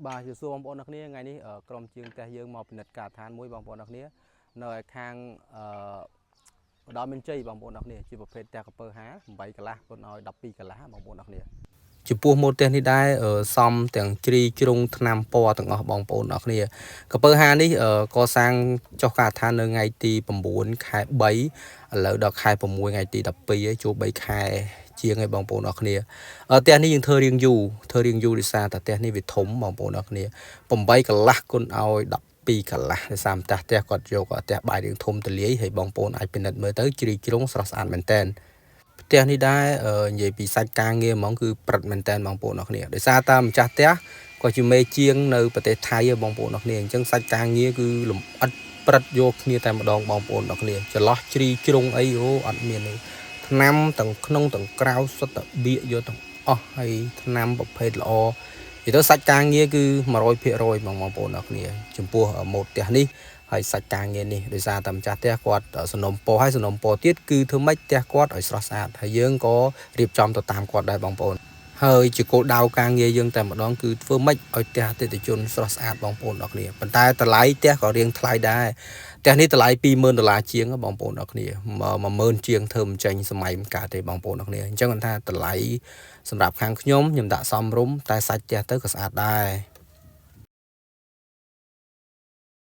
បាទជម្រាបសួរបងប្អូនអ្នកគ្នាថ្ងៃនេះក្រុមជាងផ្ទះយើងមកពិនិត្យការដ្ឋានមួយបងប្អូនអ្នកគ្នានៅឯខាងអឺឧត្តរមានជ័យបងប្អូនអ្នកគ្នាជាប្រភេទផ្ទះកពើហា8កន្លះគុណឲ្យ12កន្លះបងប្អូនអ្នកគ្នាចំពោះម៉ូតផ្ទះនេះដែរសំទាំងជ្រីជ្រុងថ្នាំពណ៌ទាំងអស់បងប្អូនអ្នកគ្នាកពើហានេះកសាងចុះការដ្ឋាននៅថ្ងៃទី9ខែ3ឥឡូវដល់ខែ6ថ្ងៃទី12ហើយចូល3ខែជាងហើយបងប្អូនអ្នកគ្នាផ្ទះនេះយើងធ្វើរៀងយូរធ្វើរៀងយូរដោយសារតែផ្ទះនេះវាធំបងប្អូនអ្នកគ្នា8កន្លះគុណឲ្យ12កន្លះដោយសារម្ចាស់ផ្ទះគាត់យកផ្ទះបាយរៀងធំទលាយហើយបងប្អូនអាចពិនិត្យមើលទៅជ្រីជ្រុងស្រស់ស្អាតមែនតើផ្ទះនេះដែរនិយាយពីសាច់ការងារហ្មងគឺប្រិតមែនតើបងប្អូនអ្នកគ្នាដោយសារតែម្ចាស់ផ្ទះក៏ជាមេជាងនៅប្រទេសថៃបងប្អូនអ្នកគ្នាអញ្ចឹងសាច់ការងារគឺលំអិតប្រិតយកគ្នាតែម្ដងបងប្អូនអ្នកគ្នាចន្លោះជ្រីជ្រុងអីអូអត់មានទេថ្នាំទាំងក្នុងទាំងក្រៅសុទ្ធតែបៀកយកទាំងអស់ហើយថ្នាំប្រភេទល្អនិយាយទៅសាច់ការងារគឺ100%ហ្មងបងប្អូនអ្នកគ្នាចំពោះម៉ូតផ្ទះនេះហើយសាច់ការងារនេះដោយសារតែម្ចាស់ផ្ទះគាត់សំណុំពរហើយសំណុំពរទៀតគឺធ្វើម៉េចផ្ទះគាត់ឲ្យស្រស់ស្អាតហើយយើងក៏រៀបចំទៅតាមគាត់ដែរបងប្អូនហើយជាគោលដៅការងារយើងតែម្ដងគឺធ្វើម៉េចឲ្យផ្ទះអតិថិជនស្រស់ស្អាតបងប្អូនអរគ្នាប៉ុន្តែតម្លៃផ្ទះក៏រៀងថ្លៃដែរផ្ទះនេះតម្លៃ20000ដុល្លារជាងបងប្អូនអរគ្នា10000ជាងធ្វើមិនចេញសម័យមិនកើតទេបងប្អូនអរគ្នាអញ្ចឹងគាត់ថាតម្លៃសម្រាប់ខាងខ្ញុំខ្ញុំដាក់សមរម្យតែសាច់ផ្ទះទៅក៏ស្អាតដែរ។